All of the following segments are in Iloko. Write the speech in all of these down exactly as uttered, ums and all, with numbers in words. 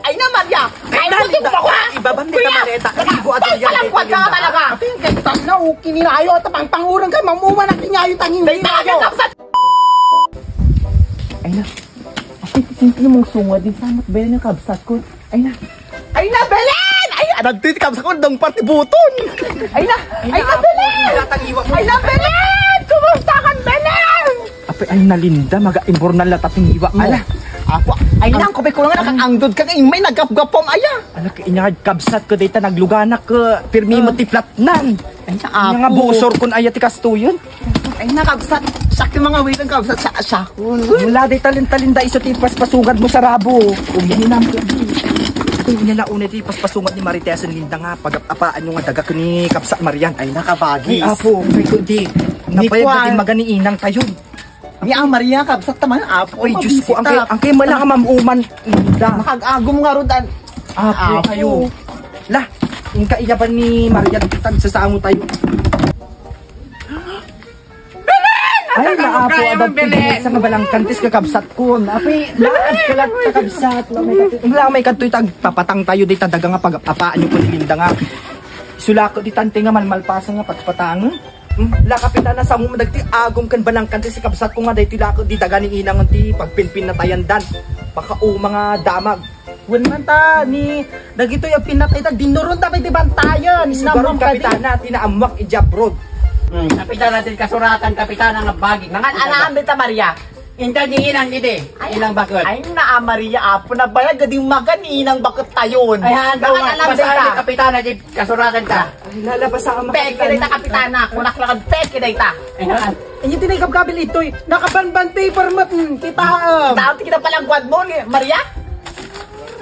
Ay na, Maria! Kain mo, Linda, di ba, ha? Ibabang ni Kuya! Kamaleta. Igo, Adrian, Ay, palangkuan ka Linda. Talaga! Ate, ang kaitan na, okay ni Ayo. Tapang panguran ka, mamuman ang kinyayo, tangin Dahil ni Ayo. Nakakapsat! Ay na. Ate, simple mong sungad din. Sanat ba yan yung kabsat ko? Ay na. Ay na, Belen! Ay, anad to yung kabsat ko, dong party buton! Ay na! Ay na, Belen! Ay na, Belen! Kumusta ka, Belen? Apay, ay na, Linda, maga-imbornal na taping iwa mo. Ala. Apo, ay na, ang kapay ko lang, nakakangdod ka ngayon, may nagapgapom, aya. Ala, kay inyad kabsat ko dayta, nagluganak ko, pirmi mo Ah. ti platnan. Ay, Nga nga apo. Busor kun aya ti kastoyon. Ay, nakabsat. Siya yung mga witang kabsat, siya, siya. Wala, di talin-talin da iso ti paspasungad mo sa rabo. Umihinam ko. Ito yung nila una ti paspasungad ni Marites and Linda nga, pag-apaan yung nga dagak ni Kapsat Marian. Ay, nakabagis. Ay, apo, may kundi. Napayag Kuan. Din maganiinang tayo. Ni Amaria, kabsat ta man, apo, Ay, Diyos ko, ang kay, ang kay mala nga mamuman, Linda. Nakag-agum nga rodan. Apo, Apo. Kayo. La, yung kaiyaban ni Maria, tagsasango tayo. Ay, Ang naapo, tagkakaroon, abag Belen. Sa kabalang kantis, kakabsat ko. Apoy, laad ka lang, kakabsat. Wala may kadto. Wala may kadto, tagpapatang tayo, di tadaga nga pag-apaan yung Linda nga. Sulako, di tante nga, malmalpasan nga, pagpatang. Hmm, la, Kapitana, sa mo dagiti agum ken balangkan ti sikabsat ko nga daytoy la ket di daga ni inang ti pagpinpinnatayan dan. Baka o mga damag. Wen man ta ni dagitoy a pinatay ta, dinuron ta pay ti bantayan. Sugarod, Namnam kadi. Kapitana, ti naammuak iti abroad. Hmm, Kapitana, ti kasuratan, Kapitana, nga bagik. Nangan alaan dita, Maria. Inta di inang idi, Ay, inang bakit. Ay, na, Maria, apo, nabayag di magan inang bakit tayon. Ay, han, Nangan nga, alam basta dita. Ni Kapitana, di kasuratan ta. Ay, lalabas sa amak. Peke dayta, Kapitana. Kunak lang ang peke dayta. Ay, han. Inyo tinay gabgabil itoy. Nakabanban paper mat, hmm, kita, um. Kita, kita palang kuwan mo, ni Maria?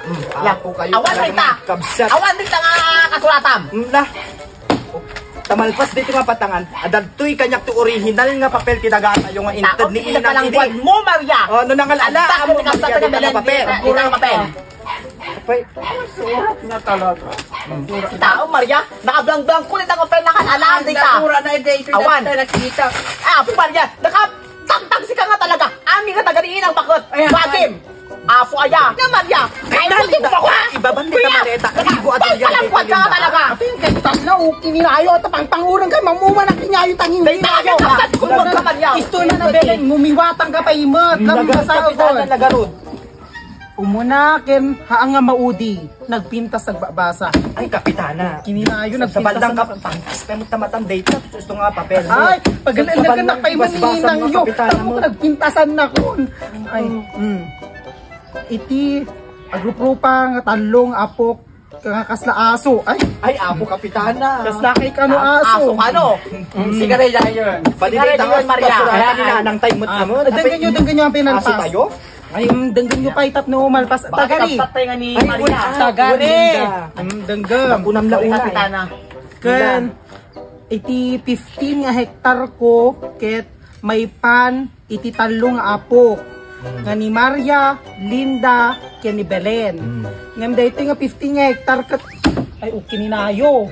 Hmm, Apo kayo Awan talaga, dayta. Kabsat. Awan dayta nga kasuratam. Hmm, na. Tamalpas dito nga patangan. Adadtoy kaniak ti original nga papel ti dagatayo nga inted ni inang idi. Palang kuwan mo, Maria. Oh, no, nangal-ala, Abak, amo, Maria, dito nga papel. Dito nga papel. Apay, surat na talaga. Tao, Maria, nakablangblangko ni tango pa nakalaan Ay, dita. Natura na, hindi, ito Awan. Nakita. Ah, Apo Maria, nakatagtag si ka nga talaga. Ami nga taga diin ang bakot. Ayan. Bagim. Apo aya. Nga Maria, kain mo dito ba, ha? Ibabang ni Kuya, Kamaleta. Igo at Maria, palang kuwan ka Linda. Talaga. Ate, ang kaitan na, okay ni Ayo. Tapang panguran ka, mamuman ang kinyayo, tangin ni Ayo. Dahil nakakapsat ko, Maria. Isto na na, Belen, mumiwatang ka pa, imot. Lamu ka sa Kapitana, lagarod. Umuna ken haan nga maudi, nagpintas nagbabasa. Ay, Kapitana. Kininayo, sa nagpintas bandang ang kap-, tangkas, kaya magtamatan data, gusto nga papel mo. Ay, pag-, sa bandang nagpaiman ni basbasa, inang mga yo. Kapitana mo. Tamo ko, nagpintasan na kun. Ay, mm. Iti, agrup-rupa nga tallo nga apok, nga kasla aso. Ay, Ay, apo, Kapitana. Kasla kay kano aso. Aso kano? Mm. Sigarilyo yun. Pwede Sigarilyo tayo yun, Maria. Pasuratan ni Ayan. Nanang tayo mo, Ah, ano? Denggan nyo, denggan nyo ang pinalpas. Aso tayo? Ay, mm, denggan nyo pa itap no, malpas. Baka Tagari. Kapatay nga ni Ay, Maria. Wala. Tagari. Wala. Mm, denggan. Ako nam launa, eh. Kapitana. Ken, iti fifteen nga hektar ko, ket maipan iti tallo nga apok, Mm. nga ni Maria, Linda, ken ni Belen. Mm. Ngem daytoy nga fifteen nga hektar ket, ay, okay ni nayo.